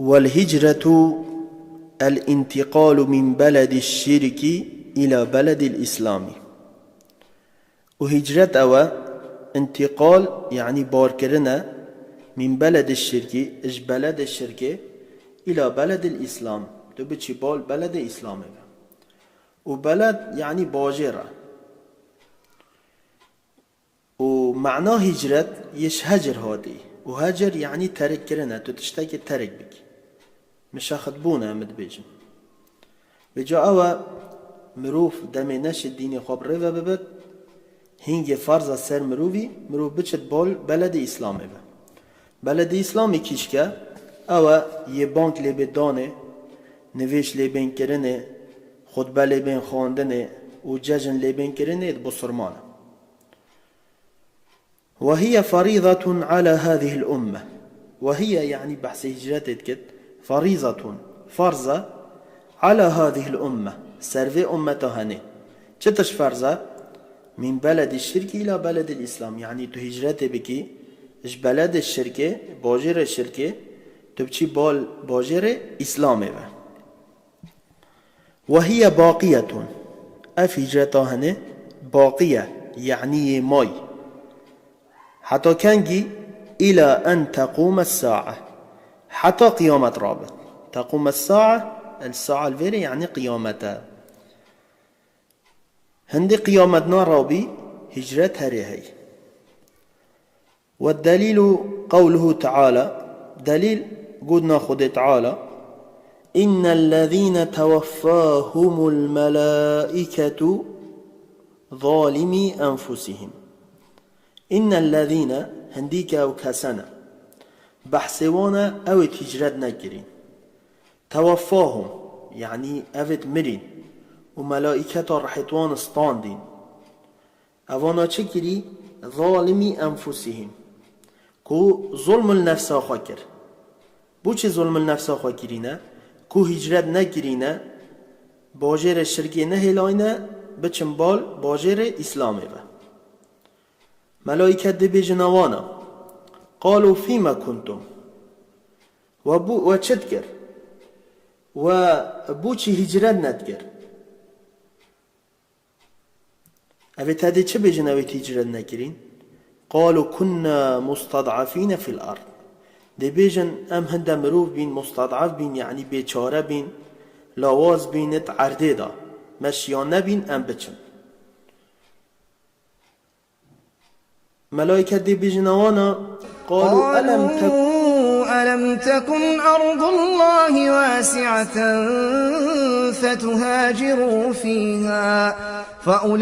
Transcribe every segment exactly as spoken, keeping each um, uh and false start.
والهجرة الانتقال من بلد الشرك إلى بلد الإسلام. Û hicret ew e, intiqal, yanî barkirin e, min beledê şirkî, ji beledê şirkê, îla beledil îslam, tu biçî bal beledê îslamê ve. Û beled, yanî bajêr e. Û mena hicret yê ji hecir hatî. Û hecir, yanî terikkirin e, tu tiştekê terik bikî. Mişexitbûn e, em dibêjin. Vêca ew e, mirov demê neşê dînê xwe bi rê ve bibit, hingê ferz e ser mirovî, mirov biçit bal beledê Îslamê ve. Beledê Îslamê kîşke, ew e yê bank lê bê danê, nivêj lê bên kirinê, xutbe lê bên xwendinê û cejn lê bên kirinê di Busurman e. وهي فريضة على هذه الأمة. وهي، yanî behsê hicretê dikit. فريضة، ferz e, على هذه الأمة، ser vê ummeta henê. Çi tişt ferz e? من بلد الشرك إلى بلد الإسلام. Yanî tu hicretê bikî, ji beledê şirkê, bajêrê şirkê, tu biçî bal bajêrê Îslamê ve. وهي باقية. Ev hicreta hene baqî ye, yanî yê may. Heta kengî? إلى أن تقوم الساعة. Heta qiyamet rabit. تقوم الساعة، الساعة li vêrê yanî qiyamet e. Hindê qiyamet narabî, hicret herê hey. والدليل قوله تعالى، delîl gotina Xwedê Teala: إن الذين توفاهم الملائكة ظالمي أنفسهم. إن الذين، hindî ke ew kese ne, behsê wan e, ew ê hicret nekirîn. Tewaffahum, yanî ev ê mirîn û melaîketa rihêt wan standîn. Evana çi kirî? Zalimî enfusihim. Ku zulm li nefsa xwe kir. Bo çi zulm li nefsa xwe kirîne? Ku hicret nekirîne, bajêrê şirkê nehêlayne, biçin bal bajêrê Îslamê ve. Melaîket dê bêjin ewana: Qalu fîme kuntum? We bû, we çi dikir? We bo çi hicret nedikir? Ev ê te dê çi bêjin, ew ê hicret nekirîn? Qalu kunna mustad'afîne fil ard. Dê bêjin, em hinde mirov bîn, mustad'af bîn, yanî bêçare bîn, lawaz bîn di erdê de. Me şiyan nebîn, em biçin. Melaîket dê bêjin ewana: Qalu elem tek- قالوا ألم تكن أرض الله واسعة فتهاجروا فيها فأولئك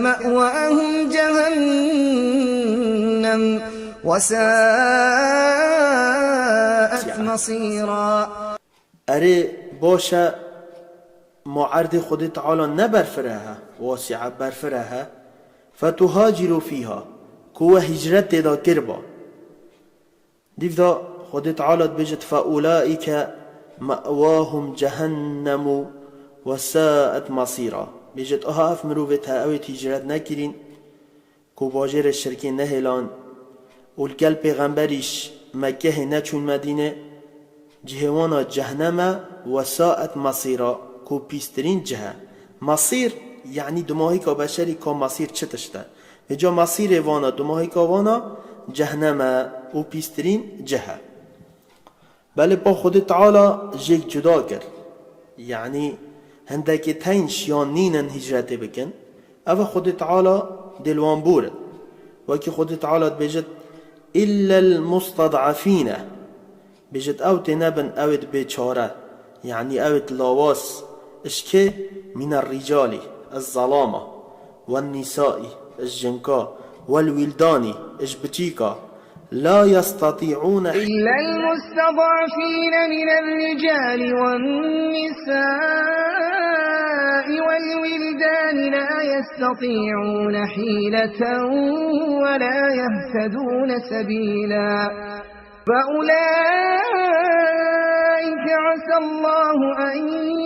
مأواهم جهنم وساءت مصيرا. Erê, baş e, ma erdê Xwedê Teala ne berfireh e, wasi'a berfireh e, fetuhaciru fîha, ku we hicret tê de kirba. Dîv de Xwedê Teala dibêjit: Fe ulaîke me'wahum cehennemu ve sa'et masîra. Bêjit, aha ev mirovê te, ew ê hicret nekirîn, ku bajêrê şirkê nehêlan û li gel pêxemberî ji Mekkehê neçûn Medînê, cihê wan a cehnem e, we saet mesîra, ku pîstirîn cih e. Mesîr, yanî dimahîka beşerî ka mesîr çi tişt e? Vêca mesîrê wan a, dimahîka wan a cehnem e û pîstirîn cih e. Belê pa Xwedê Teala jêk cuda kir. Yanî hindekê teyn şiyan nînin hicretê bikin. Ev Xwedê Teala dê li wan bûrin. Wekî Xwedê Teala dibêjit, "Illel mustad'afîne." Bêjit, ew tê nebin, ew ê di bêçare. Yanî ew ê di lawaz. Ji kê? Mîne rîcalî, ez zelama. Wen nîsaî, ji jinka, wel wîldanî, ji biçîka, la yestatî'ûne. إلا المستضعفين من الرجال والنساء والولدان لا يستطيعون حيلة ولا يهتدون سبيلا. فأولئك عسى الله أن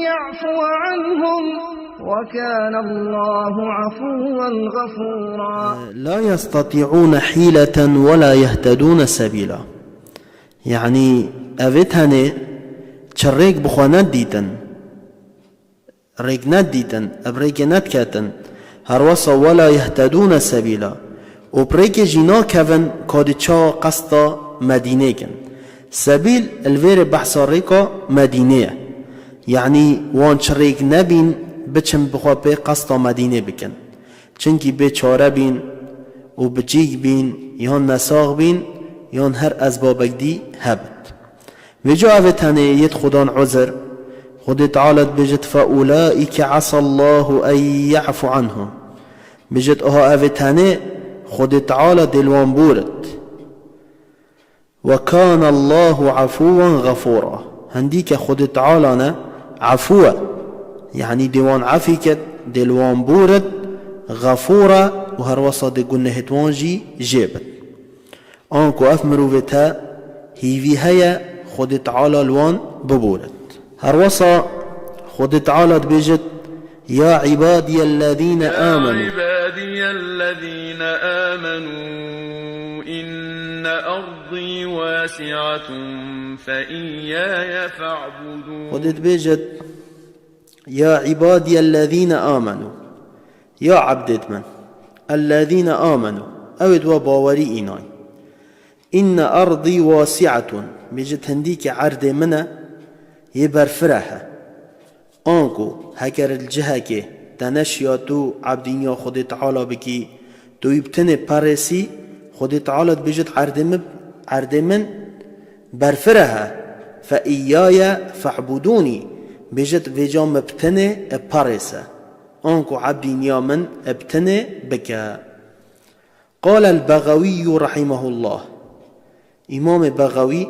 يعفو عنهم، وكان الله عفوا غفورا. لا يستطيعون حيلة ولا يهتدون سبيلا. Yanî evê tenê çi rêk bi xwe nedîtin, rêk nedîtin, ev rêkê nediketin. Herwesa ولا يهتدون سبيلا. Û bi rêkê jî nakevin ka dê çawa qesta Medînê kin. Sebîl li vêrê behsa rêka Medînê ye. Yanî wan çi rêk nebîn biçin bi xwe pê qesta Medînê bikin. Çinkî bê çare bîn û biçîk bîn, yan nesax bîn, yan her ezbabek dî hebit. Vêca evê tenê yêt xudan uzir, Xwedê Teala dibêjit, فأولئك عسى الله أن يعفو عنهم. Bêjit, aha evê tenê Xwedê Teala dê li wan bûrit. وكان الله عفوا غفورا. Hindî ke Xwedê Teala ne efû e. Yanî dê wan efî kit, dê li wan bûrit, xefûr e û herwesa dê gunehêt wan jî jê bit. Anku ev mirovê te hîvî heye Xwedê Teala li wan bibûrit. Herwesa Xwedê Teala dibêjit, يا عبادي الذين آمنوا. عبادي الذين آمنوا إن أرضي واسعة فإياي فاعبدون. Xwedê dibêjit, يا عبادي الذين آمنوا. Ya ebdêt min. الذين آمنوا. Ew ê di we bawerî înay. إن أرضي واسعة. Bêjit hindî ke erdê min e, yê berfire he. Anku heker li cihekê te neşiya tu ebdîniya Xwedê Teala bikî, tu wî bi tinê perêsî, Xwedê Teala dibêjit erdê min, erdê min berfire he. فإياي فاعبدوني. Bêjit vêca min bi tinê perêse. Anku ebdîniya min bi tinê bike. قال البغوي رحمه الله. Îmamê Bexewî,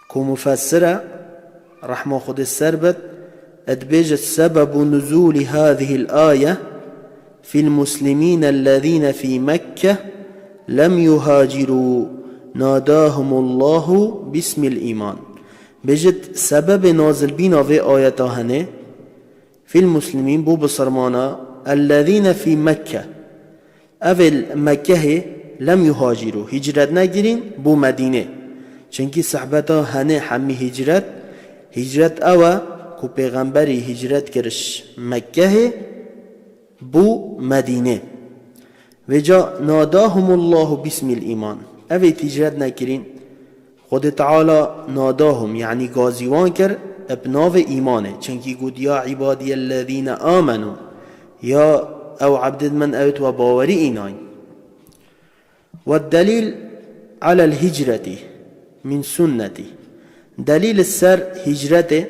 ku mufessir e, rehma Xwedê ser bit, dibêjit, سبب نزول هذه الآية في المسلمين الذين في مكة لم يهاجروا ناداهم الله باسم الإيمان. Bêjit, sebebê nazilbîna vê ayeta henê, في المسلمين, bo bisilmana, الذين في مكة. Ev ê li Mekkehê لم يهاجروا, hicret nekirîn, bo Medînê. Çinkî sehbeta henê hemî hicret, hicret ew e ku pêxemberî hicret kiriş Mekkehê, bo Medînê. Vêca ناداهم الله باسم الإيمان. Ev ê hicret nekirîn, Xwedê Teala ناداهم, yanî gazî wan kir, bi navê îmanê. Çinkî got, يا عبادي الذين آمنوا. Ya ew ebdêt min, ew ê di we bawerî înayn. والدليل على الهجرة من سنتي. Delîl li ser hicretê,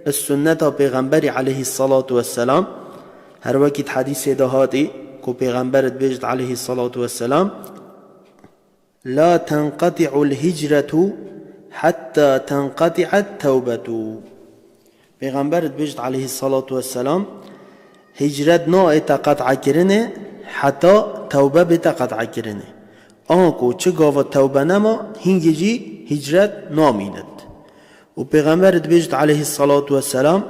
li sunneta Pêxemberî aleyhissalatu vesselam, her wekî di hedîsê de hatî, ku Pêxember dibêjit aleyhissalatu vesselam, لا تنقطع الهجرة حتى تنقطع التوبة. Pêxember dibêjit aleyhissalatu vesselam, hicret naête qet'ekirinê heta tewbe bête qet'ekirinê. Anku çi gava tewbe nema, hingê jî hicret namînit. Û Pêxember dibêjit aleyhissalatu vesselam,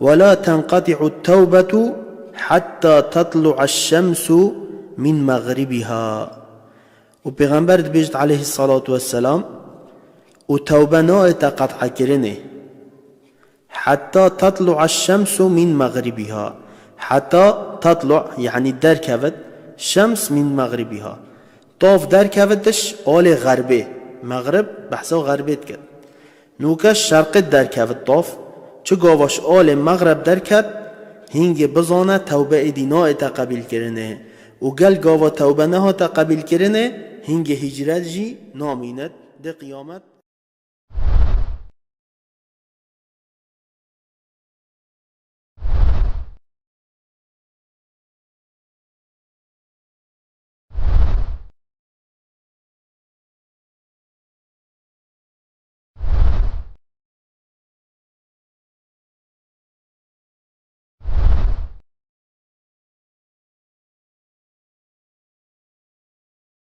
ولا تنقطع التوبة حتى تطلع الشمس من مغربها. Û Pêxember dibêjit aleyhissalatu vesselam, û tewbe naête qet'ekirinê, حتى تطلع الشمس من مغربها. Heta tatlu, yanî derkevit, şems min mexribiha. Tav derkevitiş alê xerbê. Mexrib behsa xerbê dikit. Nûke şerqê derkevit tav, çi gava ji alê mexreb derket, hingê bizane tewbe êdî naête qebîlkirinê. Û gel gava tewbe nehate qebîlkirinê, hingê hicret jî namînit, dê qiyamet